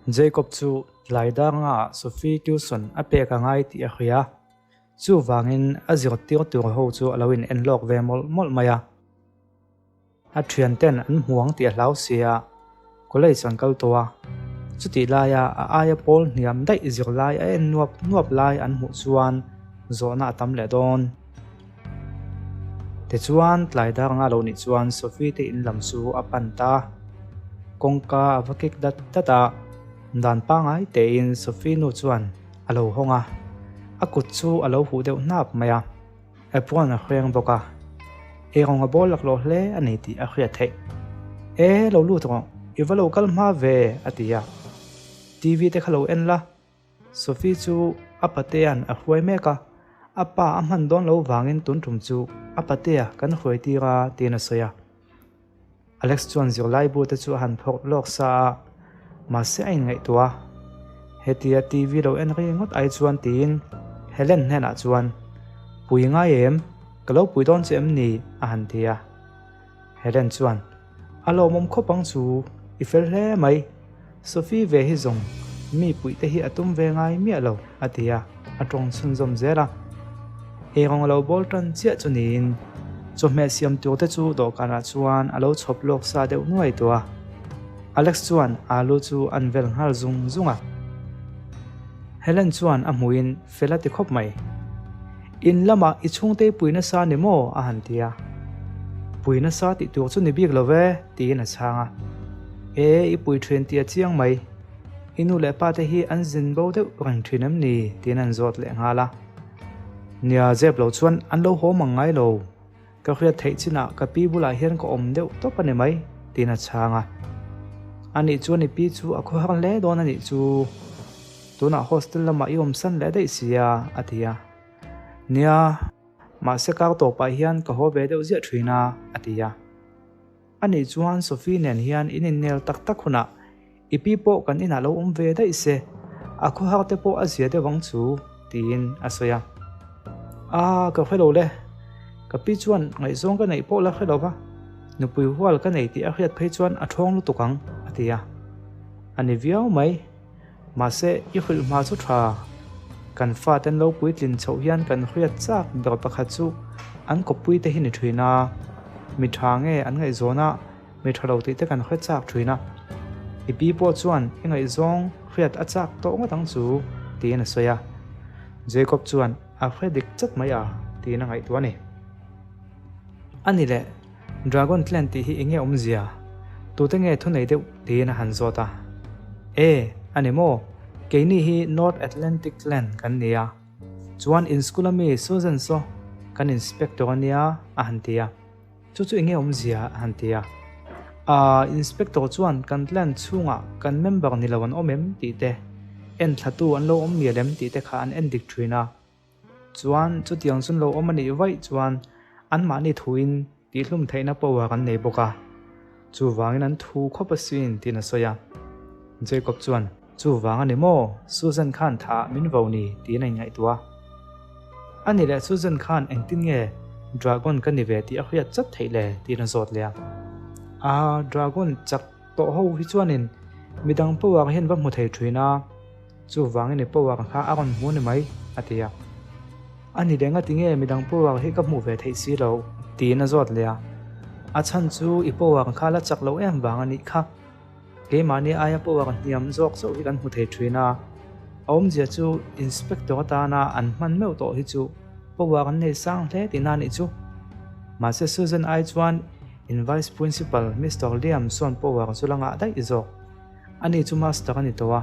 Jacob chu tlai danga Sophie tuition a pek a ngai tih a hria. Chuvangin a zirtir tur ho chu a lo in en lawk ve mawlh mawlh mai a. A thianten an hmuang tih a hlau sia, college an kal tawh a. Chutih laia a aia pawl hniam daih zirlai a en nuap nuap lai an hmuh chuan zawhna a tam leh dawn. Tichuan tlai dar anga lo nih chuan Sophie te in lam chu a pan ta. Kawngka a va kik dat dat a, dan pangai tein Sophie nu chuan a lo hawng a, a kut chu a lo huh deuh hnap mai a, apron a hreng bawk a, eirawng a bawl laklawh hle a ni tih a hriat theih. E, lo lut rawh, i va lo kal hma ve, a ti a. TV te kha lo en la, Sophie chu a patea'n a hruai mek a, a pa a hman dawn lo vangin tun tum chu a patea kan hruai tir a tiin a sawi a. Alex chuan zirlai bu te chu a han phawrh lawk sa a, mahse a inngaihtuah a, hetia TV lo en ri ngawt ai chuan tiin Helen hnenah chuan, Pui ngai em? Ka lo pui dawn che em ni? a han ti a. Helen chuan, A lawmawm khawp ang chu, i fel hle mai. Sophie ve hi zawng mi puih te hi a tum ve ngai miah lo, a ti a, a tawng chhunzawm zel a. Eirawng a lo bawl tan chiah chu niin chawhmeh siam tur te chu dawhkanah chuan a lo chhawp lawk sa deuh nuai tawh a. Alex chuan alu chu an vel nghal zung zung a. Helen chuan a hmuhin fel a ti khawp mai. In lamah i chhungte pui nasa ni maw? a han ti a. Pui nasa tih tur chu ni bik lo ve, tiin a chhang a. E, i pui thin tih a chiang mai. I nu leh pa te hi an zin bo deuh reng thin em ni? tiin an zawt leh nghal a. Nia, zep lo chuan an lo haw mang ngai lo. Ka hriat theih chinah ka pi bulah hian ka awm deuh tawp a ni mai, tiin a chhang a. Anih chuan i pi chu a khawhar hle dawn a nih chu. Tunah hostel lamah i awmsan leh daih sia, a ti a. Nia, mahse kar tawpah hian ka haw ve deuh ziah thin a, a ti a. Anih chuan Sophie nen hian in innel tak tak hunah i pi pawh kan inah lo awm ve daih se, a khawhar te pawh a zia deuh ang chu, tiin a sawi a. A, ka hre lo le, ka pi chuan ngaihzawng ka neih pawh la hre lo va, nupui hual ka nei tih a hriat phei chuan a thawng lutuk ang, a ti a. A ni viau mai. Mahse, i hrilh hma chu tha. Kan faten lo puitlin chhoh hian kan hriat chak ber pakhat chu an kawppui te hi ni thin a. Mi tha nge an ngaihzawn a, mi tha lo tih te kan hre chak thin a. I pi pawh chuan i ngaihzawng hriat a chak tawh ngawt ang chu, tiin a sawi a. Jacob chuan a hre dik chat mai a, tiin a ngaihtuah a ni. A ni le, Dragon Clan tih hi enge awmzia? Tute nge thunei deuh tiin a han zawt a. E, a ni maw? Keini hi North Atlantic Clan kan ni a. Chuan in school a mi Susan saw kan inspector a nia a han ti a. Chu chu enge awmzia a han ti a. Aa, inspector chuan kan clan chhungah kan member ni lo an awm em tih te, enthlatu an lo awm mial em tih te kha an endik thin a. Chuan chutiang chun lo awm a nih vaih chuan anmahni thuin tihhlum theihna power an nei bawk a, chuvangin an thu khawp asin tiin a sawi a. Jacob chuan, Chuvang a ni maw? Susan khan thah min vo ni tiin a inngaihtuah a. A ni leh Susan khan engtin nge Dragon ka ni ve tih a hriat chat theih le? tiin a zawt leh a. Aa, Dragon chak tawh ho hi chuanin midang power hian va hmu thei thin a. Chuvangin i power kha a rawn hmu ni mai, a ti a. A ni leh ngati nge midang power hi ka hmuh ve theih si lo? tiin a zawt leh a. A chhan chu i power kha la chak lo em vang a nih kha. Keimahni aia power hniam zawk chauh hi kan hmu thei thin a. A awmzia chu inspector atana an hman meuh tawh hi chu power an nei sang hle tihna a nih chu. Mahse Susan ai chuan in vice principal Mister Liam sawn power chu la ngah daih zawk. Ani chu master a ni tawh a,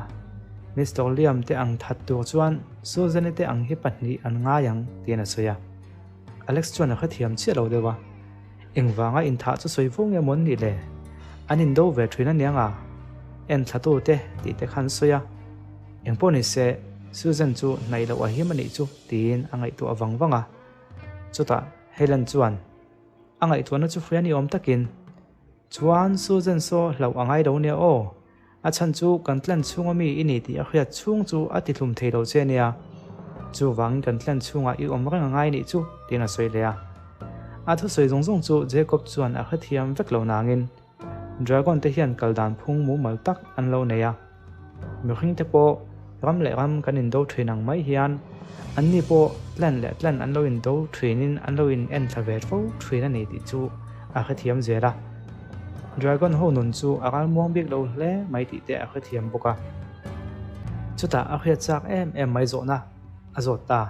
Mister Liam te ang that tur chuan Susan-i te ang hi pahnih an ngai ang tiin a sawi a. Alex chuan a hrethiam chiah lo deuh a, Engvanga inthah chu sawi fo nge maw an nih le? An indo ve thin aniang a, enthlatu te tih te kha an sawi a. Engpawh ni se, Susan chu hnaih loh a him a nih chu tiin a ngaihtuah vang vang a. Chutah Helen chuan a ngaihtuahna chu hria ni awm takin, Chuan Susan saw hlauh a ngai lo nia aw, a chhan chu kan tlan chhunga mi i ni tih a hriat chhung chu a ti hlum thei lo che nia, chuvangin kan tlan chhungah i awm reng a ngai nih chu tiin a sawi leh a. A thusawi zawng zawng chu Jacob chuan a hrethiam vek lo nangin Dragon te hian kal dan phung mumal tak an lo nei a. Mihring te pawh ram leh ram kan indo thin ang mai hian anni pawh clan leh clan an lo indo thinin an lo in enthla ve fo thin a ni tih chu a hrethiam zel a. Dragon ho nun chu a ralmuang bik lo hle mai tih te a hrethiam bawk a. Chutah a hriat chak em em mai zawhna a zawt ta.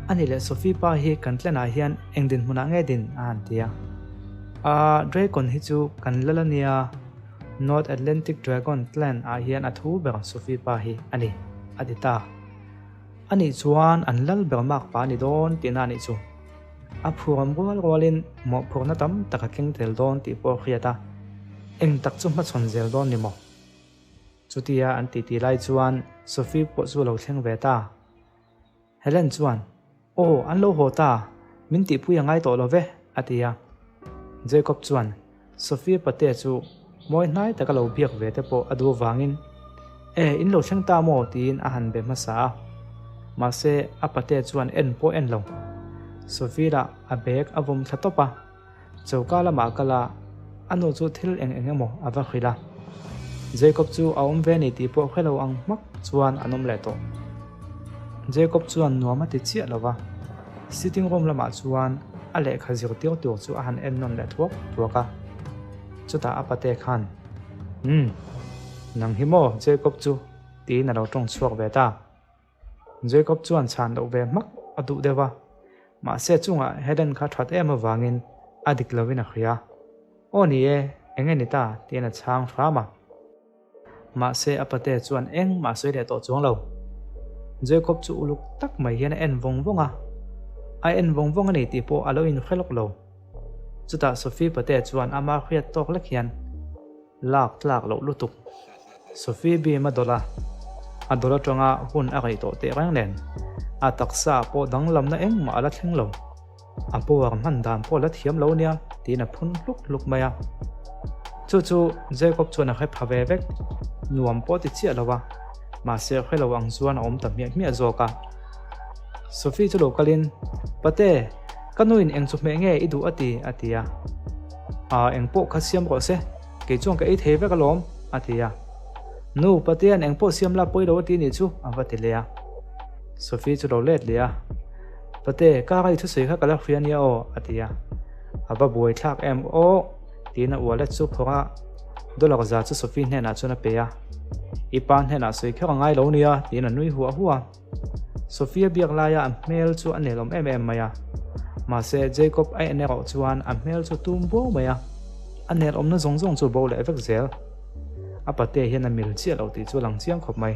A ni leh Sophie pa hi kan tlenah hian eng dinhmunah nge din a han ti a. Aaa Dragon hi chu kan lal a nia, North Atlantic Dragon Clan ah hian a thu ber Sophie pa hi a ni, a ti ta. A nih chuan an lal ber mak pa a ni dawn tihna a nih chu. A phuram rual rualin mawhphurhna tam tak a keng tel dawn tih pawh a hriat a, eng tak chu hmachhawn zel dawn ni maw? Chutia an titi lai chuan Sophie pawh chu a lo thleng ve ta. Helen chuan, Aw, an lo haw ta, min tihpui a ngai tawh lo ve, a ti a. Jacob chuan Sophia patea chu mawi hnai taka lo biak ve te pawh a duh avangin, E, in lo thleng ta maw? tiin a han be hmasa a. Mahse, a patea chuan en pawh en lo. Sophia lah a bag a vawm thla tawp a. Choka lamah kal a, a nu chu thil eng eng emaw a va hrilh a. Jacob chu a awm ve ni tih pawh hre lo ang hmak chuan an awm leh tawh. Jacob chuan nuam a ti chiah lo va, sitting room lamah chuan a lehkha zirtir tur chu a han en nawn leh thuak thuak a. Chutah a pate khan, Umm, nang hi maw Jacob chu? tiin a lo tawng chhuak ve ta. Jacob chuan chhan loh ve hmak a duh deuh a, mahse chungah Helen kha that em avangin a dik lovin a hria. Aw ni e, eng nge ni ta? tiin a chhang hram a. Mahse a pate chuan engmah a sawi leh tawh chuang lo. Jacob chu uluk tak mai hian a en vawng vawng a, a en vawng vawng a ni tih pawh a lo inhre lawk lo. Chutah Sophie pate chuan ama hriat tawk lek hian, Lak tlak loh lutuk. Sophie bim a dawlh a, a dawlh atanga hun a rei tawh teh reng nen, a taksa pawh danglamna engmah a la thleng lo. A power hman dan pawh a la thiam lo nia tiin a phun hluk hluk mai a. Chu chu Jacob chuan a hre pha ve vek, nuam pawh a ti chiah lo a, mahse hre lo ang chuan a awm ta hmiah hmiah zawk a. Sophie chu lo kalin, Pate, ka nuin eng chu hmeh nge i duh a ti? a ti a. Aa, eng pawh kha siam rawh se, kei chuan ka ei thei vek alawm, a ti a. Nu, Patea'n eng pawh siam la pawi lo a ti nih chu, a va ti leh a. Sophie chu lo let leh a, Pate, ka rai thusawi kha ka la hria nia aw, a ti a. A va buai thlak em aw, tiin a wallet chu phawrh a, dollar za chu Sophie hnenah chuan a pe a. I pa hnenah sawi kher a ngai lo nia, tiin a nui huah huah a. Sophia biak laia a hmel chu a nelawm em em mai a. Mahse, Jacob a en erawh chuan a hmel chu tum buau mai a, a nelawmna zawng zawng chu bo leh vek zel. A pate hian a mil chiah lo tih chu a lang chiang khawp mai.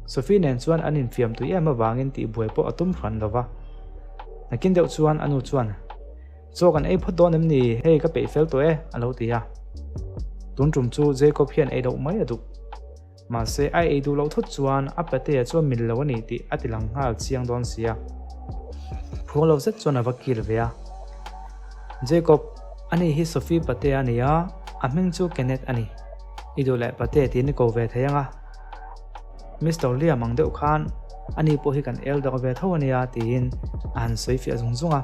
Sophie nen chuan an infiam tui em avangin tihbuai pawh a tum hran lo va. Nakin deuh chuan a nu chuan, Chaw kan ei phawt dawn em ni? Hei ka peih fel tawh e, a lo ti a. Tun tum chu Jacob hian ei loh mai a duh. Mahse, a ei duh loh thawt chuan a patea chuan mil lo a ni tih a ti lang nghal chiang dawn si a. Phuang lo zet chuan a va kir ve a. Jacob, ani hi Sophie patea a ni a, a hming chu Kenneth a ni. I duh leh pate tiin i ko ve thei ang a. Mister Liam ang deuh khan ani pawh hi kan elder ve tho a nia tiin a han sawi fiah zung zung a.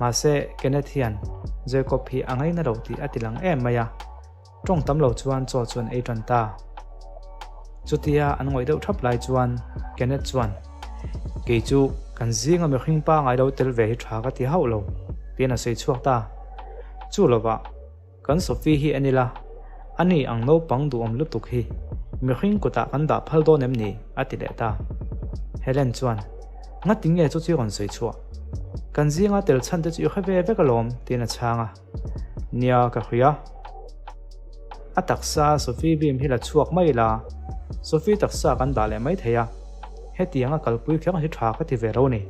Mahse, Kenneth hian Jacob hi a ngaina lo tih a ti lang em mai a. Tawng tam lo chuan chaw chu an ei tan ta. Chutia an ngawih deuh thap lai chuan Kenneth chuan, Kei chu kan zinga mihring pangai lo tel ve hi tha ka ti hauh lo, tiin a sawi chhuak ta. Chu lovah, kan Sophie hi en ila, ani ang naupang duhawm lutuk hi mihring kutah kan dah phal dawn em ni? a ti leh ta. Helen chuan, Ngati nge chu chu i rawn sawi chhuah? Kan zinga tel chhan te chu i hre ve vek alawm, tiin a chhang a. Nia ka hria. A taksa Sophie beam hi la chhuak mai ila, Sophie taksa kan dah leh mai thei a, hetiang a kalpui kher hi tha ka ti ve lo ni.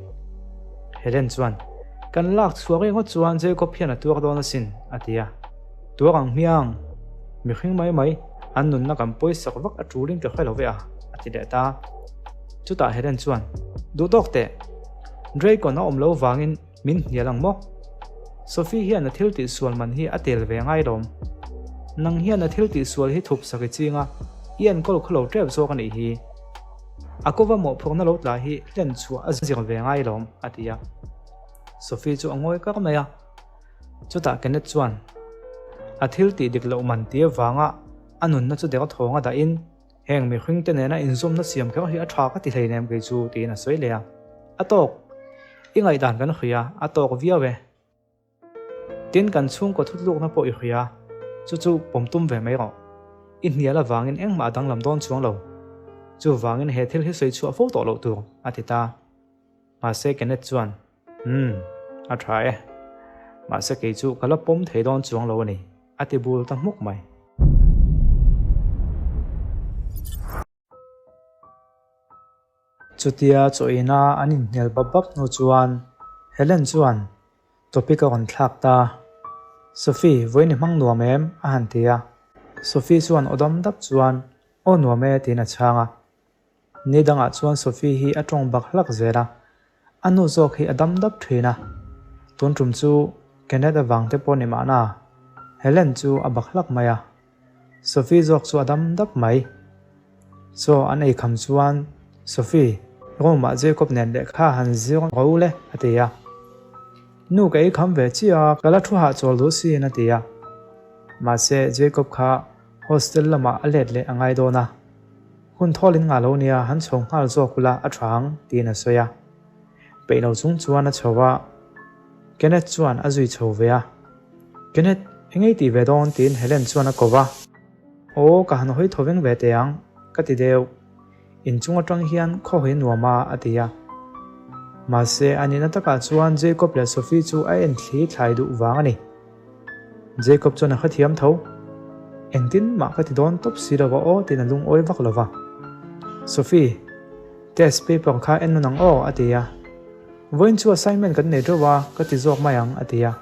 Helen chuan, Kan lak chhuak ringawt chuan Jacob hian a tuar dawn asin, a ti a. Tuar ang hmiang, mihring mai mai, an nunna kan pawisak vak a tulin ka hre lo ve a, a ti leh ta. Chutah Helen chuan, Duh tawk teh, Draycon a awm lo vangin Min hnial ang maw? Sophie hian a thil tihsual man hi a tel ve ngai lawm. Nang hian a thil tihsual hi thup sak i ching a, i enkawl khaw lo tep zawk a nih hi. A kova mawhphurhna lo tla hi hlen chhuah a zir ve ngai lawm, a ti a. Sophie chu a ngawi kar mai a. Chutah Kenneth chuan a thil tih dik loh man ti avanga a nunna chu derthawng a dahin. Heng mihringte nena inzawmna siam kher hi a tha ka ti hleinem kei chu, tiin a sawi leh a. A tawk! I ngaihdan kan hria, a tawk viau e. Tin, kan chhungkaw thutlukna pawh i hria, chu chu pawm tum ve mai rawh. I hnial avangin engmah a danglam dawn chuang lo. Chuvangin he thil hi sawi chhuah fo tawh loh tur, a ti ta. Mahse Kenneth chuan, Umm, a tha e. Mahse kei chu ka la pawm thei dawn chuang lo a ni, a ti bul ta hmuk mai. Chutia chawina an inhnial bap bap hnu chuan Helen chuan topic a rawn thlak ta. Sophie, vawiin i hmang nuam em? a han ti a. Sophie chuan aw dam dap chuan, Aw nuam e tiin a chhang a. Ni dangah chuan Sophie hi a tawng bak hlak zel a, a nu zawk hi a dam dap thin a. Tun tum chu Kenneth avang te pawh ni mahna, Helen chu a bak hlak mai a. Sophie zawk chu a dam dap mai. Chaw an ei kham chuan, Sophie, room ah Jacob nen lehkha han zir ro le, a ti a. Nu ka ei kham ve chiah a, ka la thu hahchawl duh sin, a ti a. Mahse, Jacob kha hostel lamah a let leh a ngai dawn a. Hun thawl in ngah lo nia, han chho nghal zawk ula a tha ang, tiin a sawi a. Peih lo chung chuan a chho a, Kenneth chuan a zui chho ve a. Kenneth, eng ei tih ve dawn? tiin Helen chuan a ko va. Aw, ka han hawi tho veng ve teh ang, ka ti deuh. Inchung atang hian khaw hawi nuam a, a ti a. Mahse, a nihna takah chuan Jacob leh Sophie chu a en thli thlai duh vang a ni. Jacob chuan a hrethiam tho. Engtin mah ka ti dawn tawp si lo va aw tiin a lungawi vak lo va. Sophie, test paper kha en nawn ang aw, a ti a. Vawiin chu assignment kan nei teuh a, ka ti zawk mai ang, a ti a.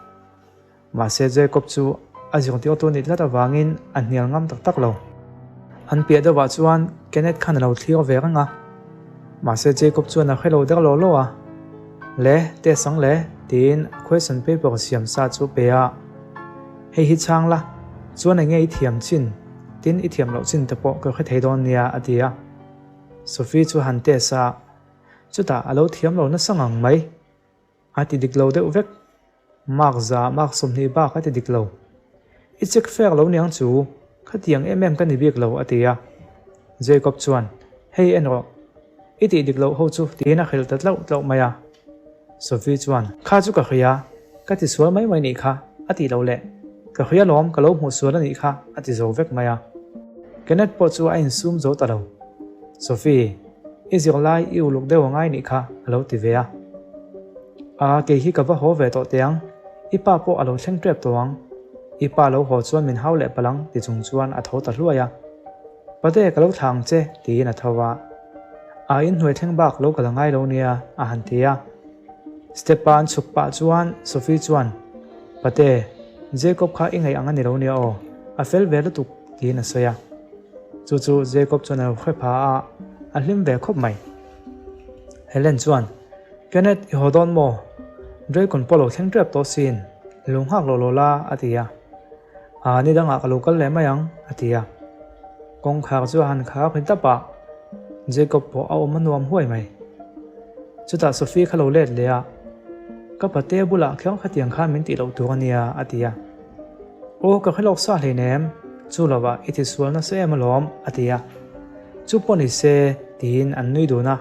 Mahse Jacob chu a zirtir tur nih tlat avangin a hnial ngam tak tak lo. An piah deuhah chuan Kenneth khan a lo thlir ve reng a. Mahse Jacob chuan a hre lo der law law a. Le, test ang le, tiin a question paper siam sa chu pe a. Hei hi chhang la, chuan eng nge i thiam chin, tin i thiam loh chin te pawh ka hre thei dawn nia, a ti a. Sophie chu han test a, chutah a lo thiam lo nasa ngang mai. A ti dik lo deuh vek. Mark za, mark 20 bak a ti dik lo. I check fair lo niang chu, khatiang em em ka ni bik lo, a ti a. Jacob chuan, Hei en rawh, i tih dik loh ho chu tiin a hrilh ta tlauh tlauh mai a. Sophie chuan, Kha chu ka hria, ka ti sual mai mai nih kha, a tih loh leh, Ka hria lawm, ka lo hmuh sual a nih kha, a ti zo vek mai a. Kenneth pawh chu a insum zo ta lo. Sophie, i zirlai i uluk deuh a ngai nih kha, a lo ti ve a. A, kei hi ka va haw ve tawh teh ang, i pa pawh a lo thleng tep tawh ang. I pa lo haw chuan min hau leh palh ang, ti chung chuan a tho ta hluai a. Pate, ka lo thlah ang che, tiin a tho a. A, inhnuai thleng bak lo kal a ngai lo nia, a han ti a. Step-a an chhuk pah chuan Sophie chuan, Pate, Jacob kha i ngaih ang a ni lo nia aw, a fel ve lutuk, tiin a sawi a. Chu chu Jacob chuan a lo hre pha a, a hlim ve khawp mai. Helen chuan, Kenneth, i haw dawn maw? Dragon pawh lo thleng tep tawh sin, lo nghak loh loh la, a ti a. Aa, ni dangah ka lo kal leh mai ang, a ti a. Kawngkhar chu a han khar ri tap a, Jacob pawh a awm a nuam huai mai. Chutah Sophie kha lo let leh a, Ka pate bulah kher khatiang khan min tih loh tur a nia, a ti a. Aw, ka hre lawk sa hleinem, chu lovah i tisual nasa em alawm, a ti a. Chu pawh ni se, tiin an nui dun a.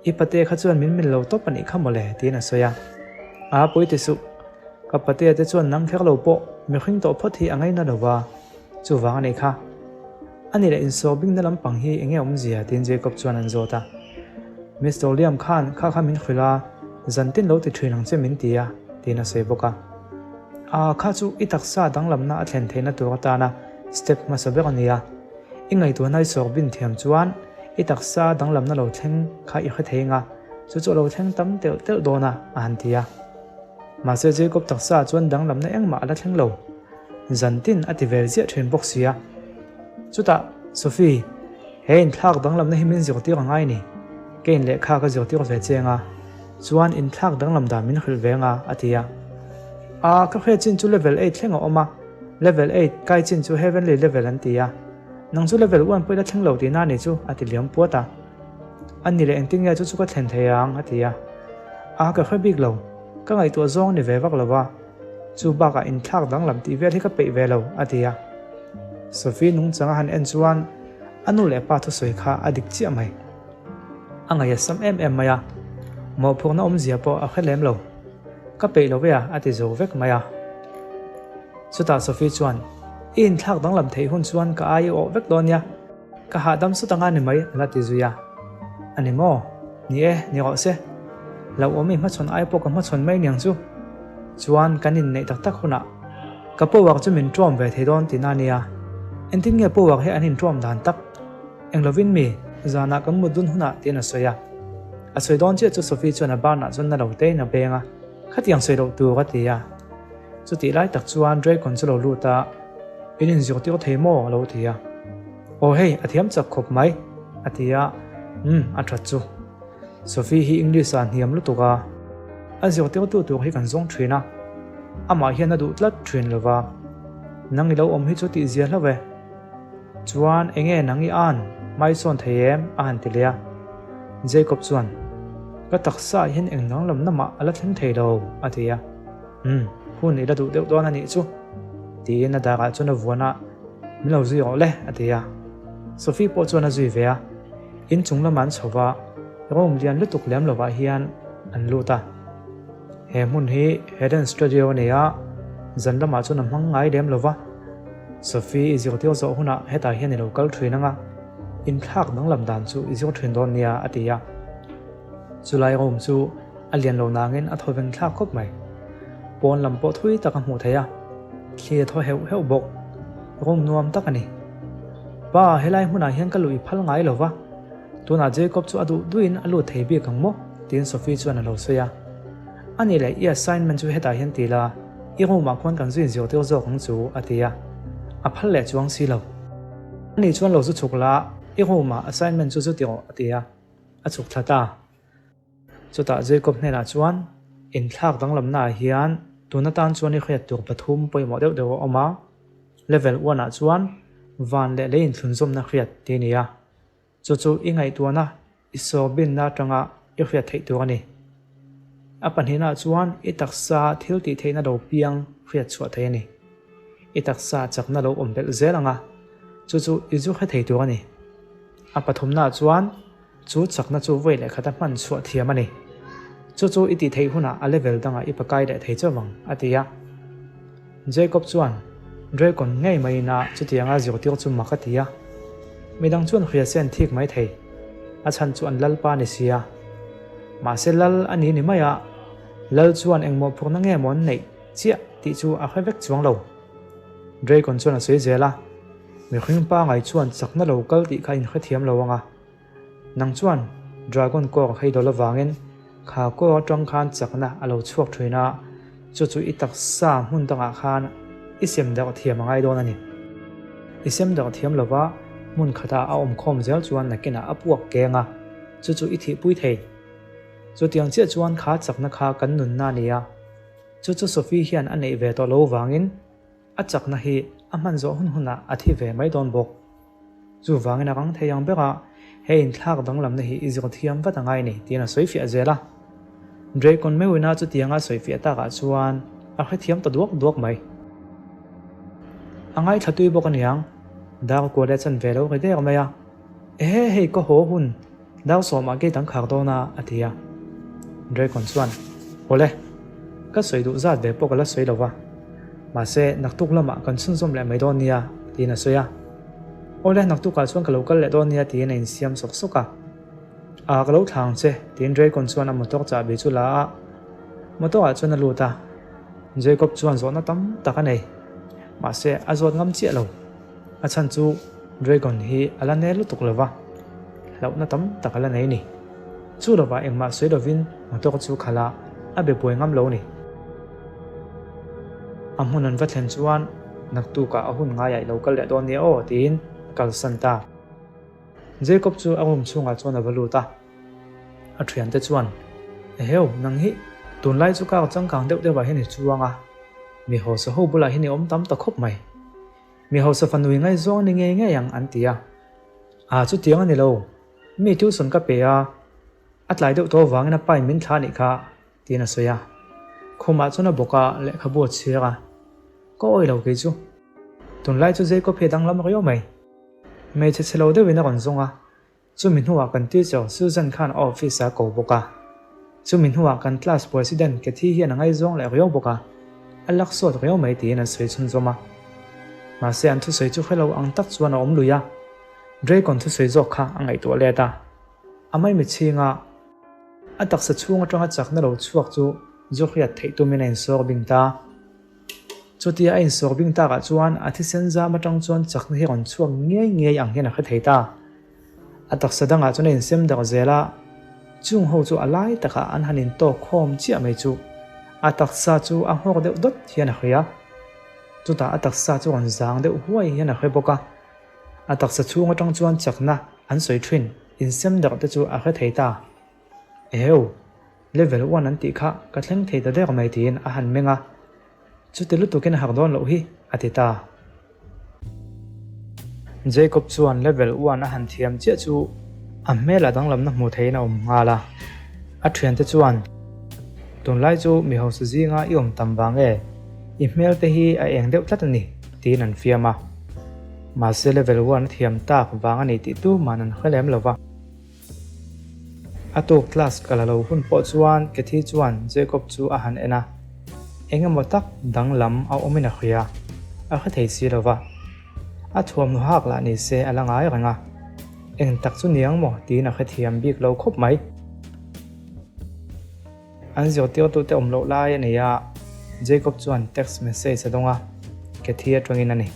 I pate kha chuan min mil lo tawp a nih kha mawle, tiin a sawi a. A pawi ti suh, ka patea te chuan nang kher lo pawh mihring tawh phawt hi a ngaina lo va, chuvang a nih kha. A ni leh insawh bingna lampang hi eng nge awmzia? tiin Jacob chuan an zawt a. Mister Liam khan kha kha min hrilh a, zan tin lo ti thin ang che min ti a, tiin a sawi bawk a. A, kha chu i taksa danglamna a thlen theihna tur atana step hmasa ber a ni a. I ngaihtuahna i sawr bin thiam chuan i taksa danglamna lo thleng kha i hre thei anga, chu chu a lo thleng tam telh telh dawn a, a han ti a. Mahse Jacob taksa chuan danglamna engmah a la thleng lo. Zan tin a ti vel ziah thin bawk si a. Chutah, Sophie, he inthlak danglamna hi min zirtir a ngai ni. Ka in lehkha ka zirtir ve che anga, chuan inthlak danglam dan min hrilh ve anga, a ti a. A, ka hriat chin chu level eight thleng a awm a, level eight kai chin chu heavenly level an ti a. Nang chu level one pawh i la thleng lo tihna a ni chu, a ti liam puat a. A ni leh engtin nge chu chu ka thlen thei ang, a ti a. A, ka hre bik lo. Ka ngaihtuah zawng a ni ve vak lo va. Chu bakah inthlak danglam tih vel hi ka peih ve lo, a ti a. Sophie nungchang a han en chuan. A nu leh pa thusawi kha a dik chiah mai. A ngaih a sam em em mai a, mawhphurhna awmzia pawh a hre lem lo. Ka peih lo ve a, a ti zo vek mai a. Chutah Sophie chuan, I inthlak danglam theih hun chuan ka ai i awh vek dawn nia. Ka hahdam sawt anga ni mai, a la ti zui a. A ni maw? Ni e, ni rawh se. Hlauhawm i hmachhawn ai pawh ka hmachhawn mai niang chu. Chuan kan inneih tak tak hunah ka power chu min ṭawm ve thei dawn tihna a nia. Engtin nge power hi an inṭawm dan tak? Eng lovin mi, zanah kan mut dun hunah tiin a sawi a. A sawi dawn chiah chu Sophie chuan a banah chuan na lo tein a beng a, Khatiang sawi loh tur a ti a. Chutih lai tak chuan Draycon chu lo lut a, In inzirtir thei maw? a lo ti a. Aw hei, a thiam chak khawp mai, a ti a. Umm, a that chu. Sophie hi English ah hniam lutuk a, a zirtirtu tur hi kan zawng thin a, amah hian a duh tlat thin lo va, Nang i lo awm hi chu tih zia hlauh e. Chuan enge nang i an hmai sawn thei em? a han ti leh a. Jacob chuan, Ka taksa ah hian eng danglamna mah a la thleng thei lo, a ti a. Umm, hun i la duh deuh dawn a nih chu, tiin a darah chuan a vuan a, Min lo zui rawh le, a ti a. Sophie pawh chuan a zui ve a. In chung lamah an chho va, room lian lutuk lem lovah hian an lut a. He hmun hi Eden Studio a ni a, zan lamah chuan a hmang ngai lem lo va. Sophie i zirtir zawh hunah hetah hian i lo kal thin ang a, inthlak danglam dan chu i zir thin dawn nia, a ti a. Chulai room chu a lian lo nangin a thaw veng thlak khawp mai. Pawn lam pawh thui tak a hmuh theih a, thli a thaw heuh heuh bawk. Room nuam tak a ni. Pa, helai hmunah hian ka luh i phal ngai lo va, tunah Jacob chu a duh duhin a lut thei bik ang maw? tiin Sophie chuan a lo sawi a. A nih leh i assignment chu hetah hian ti la, i room ah khuan kan zui inzirtir zawk ang chu, a ti a. A phal leh chuang si lo. A nih chuan lo zu chhuk la, i room ah assignment chu zu ti rawh, a ti a. A chhuk thla ta. Chutah Jacob hnenah chuan, Inthlak danglamnaah hian tun atan chuan i hriat tur pathum pawimawh deuh deuh a awm a. Level one ah chuan van leh lei inthlunzawmna hriat tih a ni a. Chu chu i ngaihtuahna i sawrbinna atanga i hriat theih tur a ni. A pahnihnaah chuan i taksa thil tih theihna lo piang hriat chhuah theih a ni. I taksa chakna lo awm belh zel ang a, chu chu i zu hre thei tur a ni. A pathumnaah chuan chu chakna chu vawi leh khata hman chhuah thiam a ni. Chu chu i tih theih hunah a level dangah i pakai leh thei chauh ang, a ti a. Jacob chuan Dragon ngei maiin a chutianga zirtir chu mak a ti a. Midang chuan hria se an thik mai thei, a chhan chu an lalpa a ni si a. Mahse lal a ni ni mai a, lal chuan engmawh phurna nge maw an neih chiah tih chu a hre vek chuang lo. Dragon chuan a sawi zel a, Mihring pangai chuan chakna lo kal tih kha inhrethiam lo ang a. Nang chuan Dragon kawr hei dawl avangin kha kawr atang khan chakna a lo chhuak thin a, chu chu i taksa hmun dangah khan i sem darh thiam a ngai dawn a ni. I sem darh thiam lova hmun khatah a awm khawm zel chuan nakinah a puak keng a, chu chu i thihpui thei. Chutiang chiah chuan kha chakna kha kan nunna a ni a, chu chu Sophie hian a neih ve tawh lo vangin A chakna hi a hman zawh hun hunah a thi ve mai dawn bawk. Chuvangin a rang thei ang bera he inthlak danglamna hi i zir thiam vat a ngai ni tiin a sawi fiah zel a. Draycon Mewina chutianga sawi fiah takah chuan a hrethiam ta duak duak mai. A ngaithla tui bawk aniang, dar kual leh chan ve lo ri der mai a. Ehe hei ka haw hun Dau sawmah gate an khar dawn a, a ti a. Dragon chuan, Awle, ka sawi duh zat ve pawh ka la sawi lo va. Mahse, naktuk lamah kan chhunzawm leh mai dawn nia, tiin a sawi a. Awle, naktukah chuan ka lo kal leh dawn nia, tiin a insiam sawk sawk a. A, ka lo thlang che, tiin Dragon chuan a motor chahbi chu la a. Motor ah chuan a lut a. Jacob chuan zawhna tam tak a nei. Mahse, a zawt ngam chiah lo. A chhan chu Dragon hi a la nel lutuk lo va, hlauhna tam tak a la nei ni. Chu lovah engmah sawi lovin motor chu khalh a, a be buai ngam lo ni. A hmun an va thlen chuan naktukah a hun ngaiah i lo kal leh dawn nia aw tiin a kalsan ta. Jacob chu a room chhungah chuan a va lut a, a thiante chuan, Eheu, nang hi tunlai chu kar changkang deuh deuhah hian i chuang a, mi hausa ho bulah hian i awm tam ta khawp mai. Mi hausa fanui ngaihzawng ni ngei ngei ang an ti a. A chutiang a ni lo. Mi tuition ka pe a, a tlai deuh tawh avangin a pain min thlah anih kha, tiin a sawi a. Khumah chuan a bawk a, lehkhabu a chhiar a. Ka awi lo kei chu. Tunlai chu Jacob hi a danglam riau mai. Hmeichhe chhe lo deuhin a rawn zawng a, chumi hnuah kan teacher Susan khan a office ah a ko bawk a. Chumi hnuah kan class president Kathy hian a ngaizawng leh riau bawk a, a lak sawt riau mai tiin an sawi chhunzawm a. Mahse an thusawi chu hrelo ang tak chuan a awm lui a, Draycon thusawi zawk kha a ngaihtuah let a. A maimichhinga a taksa chhung atanga chakna lo chhuak chu zu hriat theih tumin a insawr bing ta. Chutia a insawr bing takah chuan a thisen zam atang chuan chakna hi rawn chhuak ngei ngei ang hian a hre thei ta. A taksa dangah chuan a insem darh zel a, chung ho chu a lai takah an han intawk khawm chiah mai chu a taksa chu a nghawk deuh dawt hian a hria. Chutah a taksa chu rawn zang deuh huai hian a hre bawk a. A taksa chhung atang chuan chakna an sawi thin insem darh te chu a hre thei ta. Eheu! Level one an tih kha ka thleng thei ta der mai tiin a han meng a, Chuti lutukin a harh dawn loh hi, a ti ta. Jacob chuan level one a han thiam chiah chu a hmel a danglamna hmuh theihin a awm nghal a. A thiante chuan, Tunlai chu mi hausa zinga i awm tam vang e, i hmel te hi a eng deuh tlat a ni, tiin an fiam a. Mahse level one a thiam tak vang a ni tih tuman an hre lem lo va. A tuk class ka la lo hun pawh chuan Kathy chuan Jacob chu a han en a, eng emaw tak danglam a awmin a hria, a hre thei si lo va. A thuamhnaw hak lah ni se a la ngai reng a, eng tak chu niang maw tiin a hrethiam bik lo khawp mai. An zirtirtute awm loh lai a nei a, Jacob chuan text message a dawng a, Kathy atangin a ni.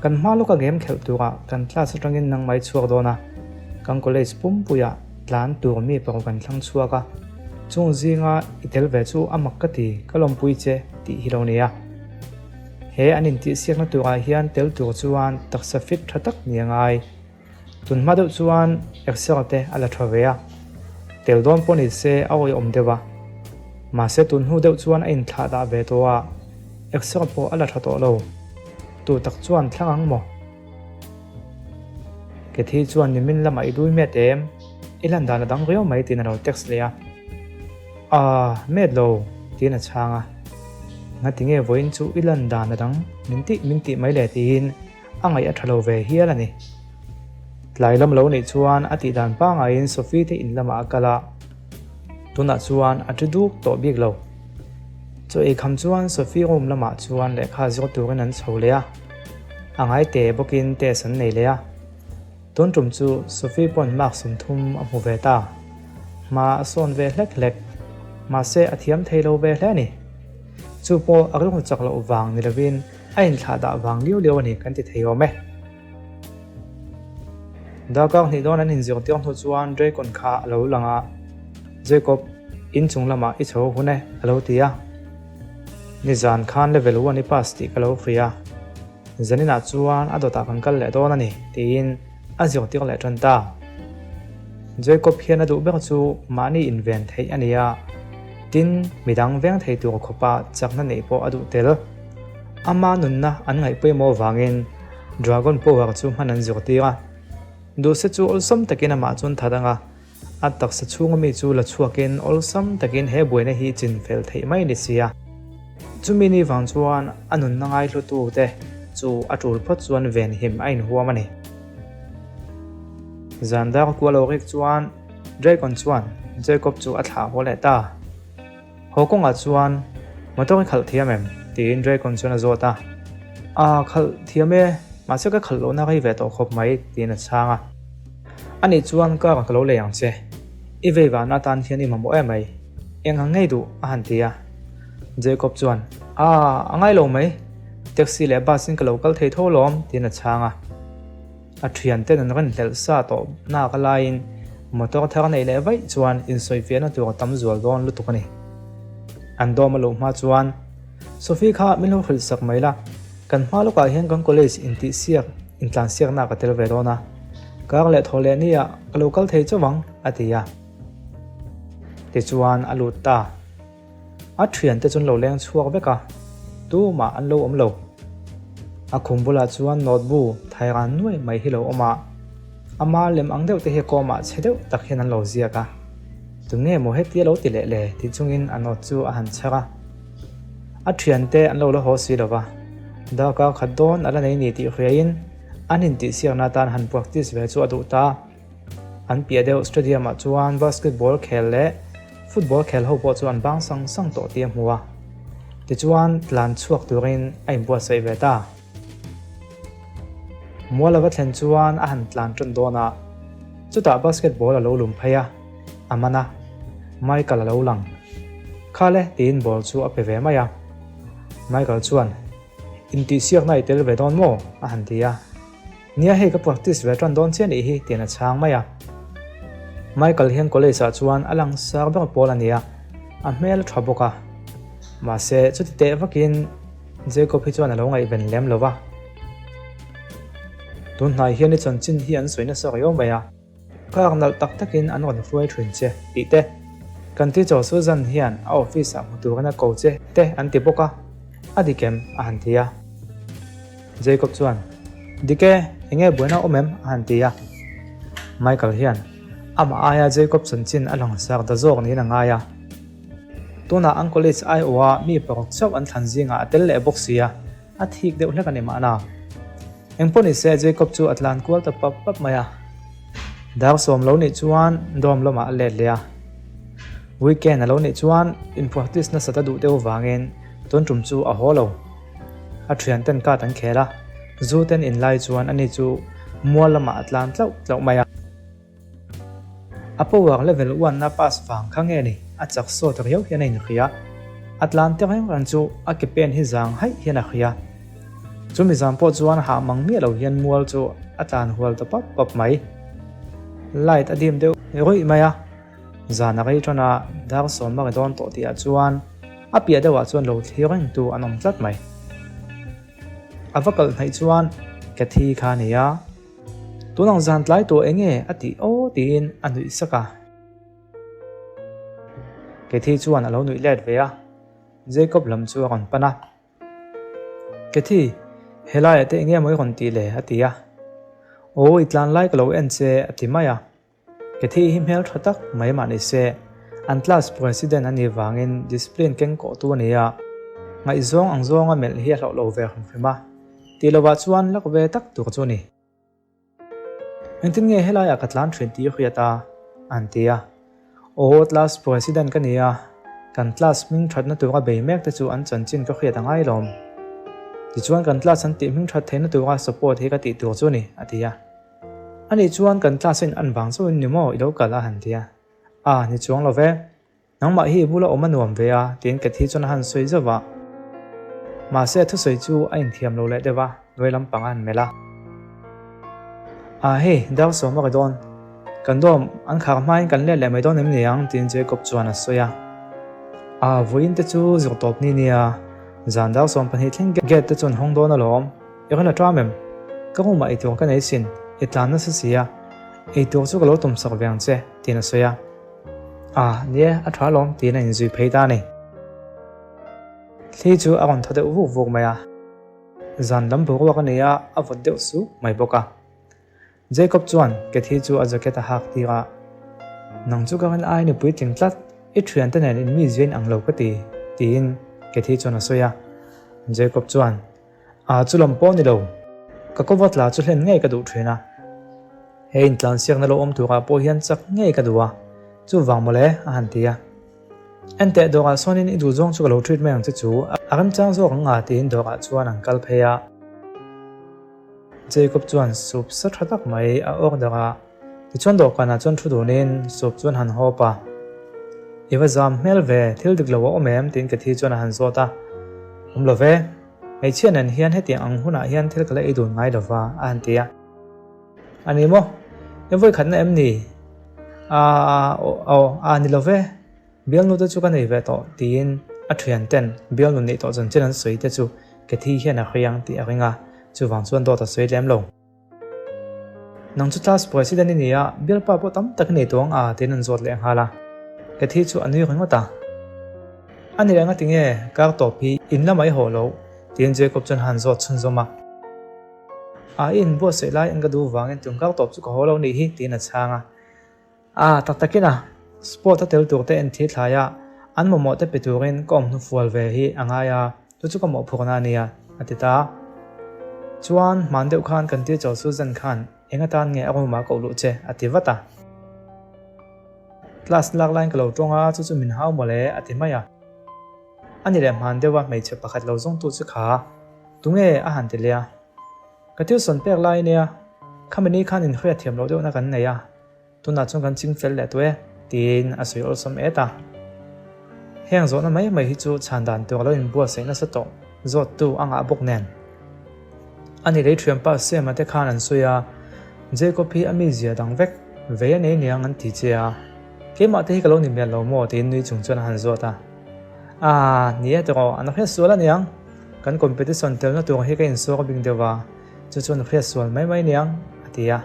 Kan hma lawka game khelh turah kan class atangin nang mai chhuak dawn a, kan college pumpuiah tlan tur mi pawh kan thlang chhuak a, chung zinga i tel ve chu a mak ka ti, ka lawmpui che tih hi lo nia. He an intihsiakna turah hian tel tur chuan taksa fit tha tak ni a ngai. Tun hma deuh chuan exer te a la tha ve a, tel dawn pawh ni se a awihawm deuh a. Mahse tun hnu deuh chuan a inthlah dah ve tawh a, exer pawh a la tha tawh lo. Tu tak chuan thlang ang maw? Kethi chuan nimin lamah i dui met em? I lan dan a dang riau mai tiin a lo text leh a. Aaa, met lo, tiin a chhang a. Ngatinge vawiin chu i lan dan a dang min tih min tih mai le tiin a ngaih a tha lo ve hial a ni. Tlai lam lo nih chuan a tih dan pangaiin Sophie te in lamah a kal a, tunah chuan a ṭi duk tawh bik lo. Chaw ei kham chuan Sophie room lamah chuan lehkha zir turin an chho leh a, a ngai te bawkin test an nei leh a. Tun tum chu Sophie pawn mark 30 a hmu ve ta. Hma a sawn ve hlek hlek, mahse a thiam thei lo ve hle a ni. Chu pawh a rilru chak loh vang ni lovin A inthlah dah vang liau liau a ni kan ti thei awm e. Darkar hnih dawn an inzir tir hnu chuan Draycon kha a lo lang a, Jacob, inchung lamah i chho hun e, a lo ti a. Nizan khan level one i pass tih ka lo hria. Zaninah chuan a dawtah kan kal leh dawn a ni, tiin a zirtir leh tan ta. Jacob hian a duh ber chu mahni inven theih a ni a, tin midang veng thei tur khawpa chakna neih pawh a duh tel. Ama nunna an ngaih pawimawh avangin Dragon Power chu hman an zirtir a. Duhse chu awlsam takin amah chuan that anga a taksa chhunga mi chu la chhuakin awlsam takin he buaina hi chin fel theih mai ni sia. Chumi ni vang chuan a nunna ngaihlutu te chu a tul phawt chuan venhim a inhuam a ni. Zan dar kual lo rik chuan Dragon chuan Jacob chu a thlah haw leh ta. Haw kawngah chuan motor i khalh thiam em? tiin Dragon chuan a zawt a. Aa, khalh thiam e, mahse ka khalh lohna rei ve tawh khawp mai, tiin a chhang a. Anih chuan car ka lo lei ang che, i vei vahna atan hian i mamawh em mai, eng ang ngei duh? a han ti a. Jacob chuan, Aa, a ngai lo mai, taxi leh bus in ka lo kal thei tho lawm, tiin a chhang a. A thianten an rawn hlelh sa tawh nak a laiin motor thar neih leh vaih chuan insawifiahna tur a tam zual dawn lutuk a ni. An dawm a luh hma chuan, Sophie kha min lo hrilh sak mai la, kan hma lawkah hian kan college intihsiak intlansiakna ka tel ve dawn a, kar leh thaw leh nia ka lo kal thei chauh ang, a ti a. Tichuan a lut ta. A thiante chu an lo leng chhuak vek a, tumah an lo awm lo. A khum bulah chuan note bu thairan nuai mai hi lo awm a, ama lem ang deuh te hi kawmah chhe deuh tak hian an lo ziak a. Tunge maw hetia lo ti leh le ti chungin a note chu a han chhar a. A thiante an lo la haw si lo va, darkar khat dawn a la nei ni tih hriain. An intihsiakna atan han practice ve chu a duh ta. An piah deuh stadium ah chuan basketball khel leh football khel ho pawh chu an bang sang sang tawh tih a hmu a. Tichuan tlan chhuak turin a inbuatsaih ve ta. Mual a va thlen chuan a han tlan tan dawn a, chutah basketball a lo lum phei a, a man a, Michael a lo lang. Khale tiin ball chu a pe ve mai a. Michael chuan, Intihsiakna i tel ve dawn maw? a han ti a. Nia hei ka practice ve tan dawn chiah nih hi tiin a chhang mai a. Michael hian college ah chuan a langsar ber pawl a ni a, a hmel a tha bawk a. Mahse chuti teh vakin Jacob hi chuan a lo ngaihven lem lo va. Tun hnai hian i chanchin hi an sawi nasa riau mai a. Kak nalh tak takin an rawn hruai thin che tih te, kan teacher Susan hian a office ah hmu turin a ko che te an ti bawk a, a dik em? a han ti a. Jacob chuan, Dik e, enge buaina awm em? a han ti a. Michael hian amah aia Jacob chanchin a langsar ta zawk niin a ngai a. Tunah an college aiawha mi paruk chauh an thlan zingah a tel leh bawk si a. A thik deuh hlek a ni mahna. Engpawh ni se Jacob chu a tlan kual ta pap pap mai a. Dar sawm lo nih chuan dorm lamah a let leh a. Weekend a lo nih chuan in practice nasat a duh deuh vangin tun tum chu a haw lo. A thian ten card an khel a, zu ten in lai chuan ani chu mual lamah a tlan tlauh tlauh mai a. A power level one a pass vang kha nge ni a chak sawt riau hian a inhria. A tlan te reng reng chu a ke pen hi zang haih hian a hria. Chumi zan pawh chuan hah mang miah lo hian mual chu a tlan hual ta pap pap mai. Light a dim deuh ruih mai a, zan a rei tan a, dar sawm a ri dawn tawh tih ah chuan a piah deuh ah chuan lo thlir reng tu an awm tlat mai. A va kalh hnaih chuan Cathy kha a ni a. Tunang zan tlai tawh eng nge a tih aw tiin a nuih sak a. Cathy chuan a lo nuih let ve a, Jacob lam chu a rawn pan a. Cathy, helaiah te eng nge maw i rawn tih le? a ti a. Aw i tlan lai ka lo en che a ti mai a. Cathy hi hmel tha tak mai mah ni se, an class president a nih vangin discipline keng kawhtu a ni a, ngaihzawng ang zawnga melh hi a hlauh lo ve hrim hrim a, tih lovah chuan lak ve tak tur chu a ni. Engtin nge helaiah ka tlan thin tih i hriat a? an ti a. Aw, class president ka ni a, kan class hming thatna tura bei mek te chu an chanchin ka hriat a ngai lawm. Tichuan kan class an tih hming that theihna tura support hi ka tih tur chu a ni, a ti a. Anih chuan kan class in an vang chauhin ni maw i lo kal a han ti a. A, ni chuang lo ve. Nangmah hi i bula awm a nuam ve a, tiin Cathy chuan a han sawi zauh a. Mahse a thusawi chu a inthiam lo leh deuh a, hnuai lampang a han melh a. A, hei, dar sawm a ri dawn. Kan dawm, an khar hmain kan let leh mai dawn em ni ang, tiin Jacob chuan a sawi a. A, vawiin te chu zir tawp ni nia, zan dar 12 thleng gate te chu an hawng dawn alawm. I rawn la ṭam em? Ka room-ah eitur ka nei sin, i tlan nasa si a, eitur chu ka lo tum sak ve ang che, tiin a sawi a. Ah, ni e, a ṭha alawm, tiin a inzui phei ta a ni. Thli chu a rawn thaw deuh vuk vuk mai a, zan lam boruak a nei a, a vawt deuh suk mai bawk a. Jacob chuan Cathy chu a jacket a hak tir a, Nang chu ka rin aiin i puitling tlat, i thiante nen in mi ziain ang lo ka ti, tiin Cathy chuan a sawi a. Jacob chuan, A chu lam pawh ni lo, ka kawva tla chu hlen ngei ka duh thin a. He intlansiakna lo awm turah pawh hian chak ngei ka duh a, chuvang mawle a han ti a. Enteh dawrah sawnin i duh zawng chu ka lo treat mai ang che chu, a remchang zawk ang a tiin dawrah chuan an kal phei a. Jacob chuan soup sa tha tak mai a order a, tichuan dawhkanah chuan thu dunin soup chuan han hawp a. I va zam hmel ve, thil dik lo a awm em? tiin Cathy chuan a han zawt a. Awm lo ve, hmeichhia nen hian hetiang ang hunah hian thil ka la ei dun ngai lo va, a han ti a. A ni maw? I vawikhatna em ni? Aaa, aw, a ni lo ve. Bialnu te chu ka nei ve tawh tiin a thian ten bialnu neih tawh chanchin an sawi te chu Cathy hian a hriang tih a ring a, chuvang chuan dawt a sawi lem lo. Nang chu class president i ni a, bialpa pawh tam tak i nei tawh ang a tiin an zawt leh nghal a. Cathy chu a nui ringawt a. A ni reng a tinge kar tawp hi in lamah i haw loh tiin Jacob chuan a han zawt chhunzawm a. A i inbuatsaih lai an ka duh vangin tun kar tawp chu ka haw lo nih hi tiin a chhang a. A, tak takin a, sport a tel tur te en thi thlai a, an mamawh te pe turin ka awm hnufual ve hi a ngai a, chu chu ka mawhphurhna a nia, a ti ta. Chuan, hman deuh khan kan teacher Susan khan eng atan nge a room ah koh luh che? a ti vat a. Class lak laiin ka lo tawng a, chu chu min hau mawle a ti mai a. A ni leh hman deuh a, hmeichhe pakhat lo zawngtu chu kha tunge a han ti leh a. Ka tuition pek lai nia, khami ni khan inhriat thiam loh deuhna kan nei a, Tunah chuan kan ching fel leh tawh e, tiin a sawi awlsam et a. Heng zawhna mai mai hi chu chhan dan tur a lo inbuatsaih nasa tawh zawttu a ngah bawk nen. A ni lei thianpa Sema te khan an sawi a, Jacob hi a mizia dang vek, vei a nei niang an ti che a. Keimah te hi ka lo ni mial lo maw tiin nui chung chuan a han zawt a. Aaa, ni e tawh, an hriat sual a niang. Kan competition telna tur hi ka insuak bik deuh a, chu chuan hriat sual mai mai niang, a ti a.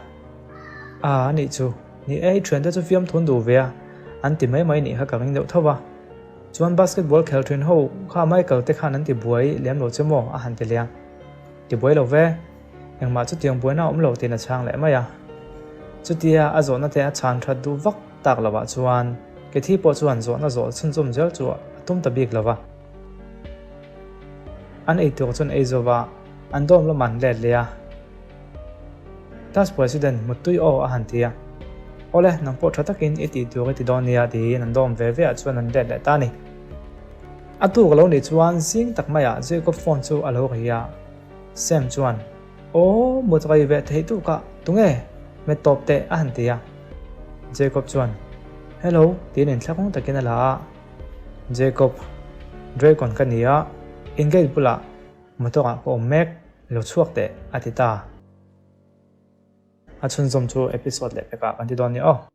A anih chu, ni e i thiante chu fiam thun duh ve a, an ti mai mai nih kha ka ring deuh tho va. Chuan basketball khel thin ho kha Michael te khan an ti buai lem lo che maw a han ti leh a. Ti buai lo ve, engmah chutiang buaina a awm lo tiin a chhang leh mai a. Chutia a zawhna te a chhan that duh vak tak lo ah chuan Kethi pawh chuan zawhna zawh chhunzawm zel chu a tum ta bik lo va. An eitur chuan ei zo va, an dawm lamah an let leh a. Class President Muttui aw a han ti a. Awle, nang pawh tha takin i tih tur i ti dawn nia tiin an dawm ve ve ah chuan an let leh ta a ni. A tuk a lo nih chuan zing tak maiah Jacob phone chu a lo ri a. Sam chuan, Aw, mut rei ve theih tuk ah, tunge? Met tawp teh a han ti a. Jacob chuan, Hello tiin inthlakawng takin a la a. Jacob, Dragon ka ni a, in gate bulah Motor ah ka awm mek, lo chhuak teh a ti ta. A chhunzawm chu episode leh pekah kan ti dawn nia aw.